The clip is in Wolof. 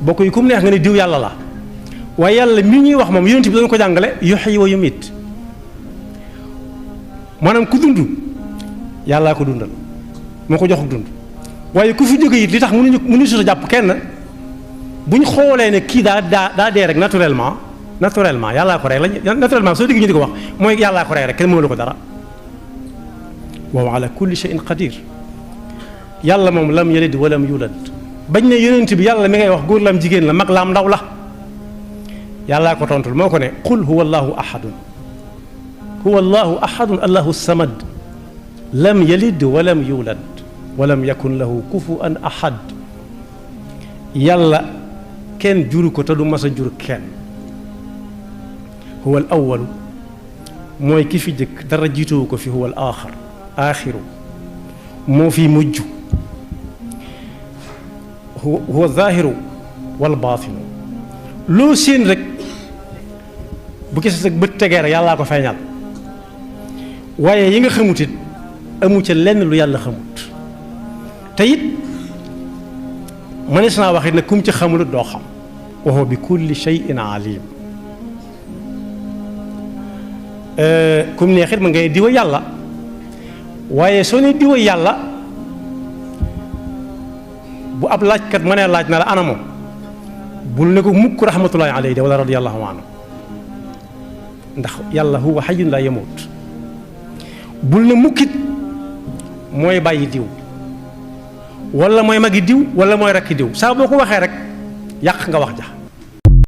bokk yi ku mu neex nga ne diw yàlla la waaye yàlla mi ñuy wax moom yonent bi doon ko jàngale yuhyi wa yumiit maanaam ku dund yàllaa ko dundal moo ko jox dund waaye ku fi jóge it li tax mënuñu sut a jàpp kenn bu ñu xoolee ne kii daa dee rek naturellement yàllaa ko rey la naturellement soo déggee ñu di ko wax mooy yàllaa ko rey rek kenn mënu ko dara wa huwa ala kulli shay'in qadir yàlla moom lam yalid walam yulad bañ ne yonent bi yàlla mi ngay wax góor lam jigéen la mag laam ndaw la yàllaa ko tontul moo ko ne qul huwa allahu ahadun allahu samad lam yalid walam yulad walam yakun lahu kufuwan ahad yàlla kenn juru ko te du mas a jur kenn huwa al awalu mooy ki fi jëkk dara jiituwu ko fi huwa al aaxiru moo fi mujj huwa zaahiru wal baatinu loo séen rek bu gisee sa bët tegee rek yàllaa ko feeñal waaye yi nga xamut it amu ca lenn lu yàlla xamut te it mënees naa wax it ne kum ci xamulut doo xam wa huwa bi kulli shay'in alim kum neexit ma ngay diwa yàlla waaye soo ne diwa yàlla bu ab laajkat ma nee laaj na la ana moom bul ne ko mukk rahmatullahi alayhi wala radiyallahu anhu ndax yàlla huwa hayyun la yamut bul ne mukkit mooy bàyyi diw wala mooy magi diw wala mooy rakki diw saa boo ko waxee rek yàq nga wax ja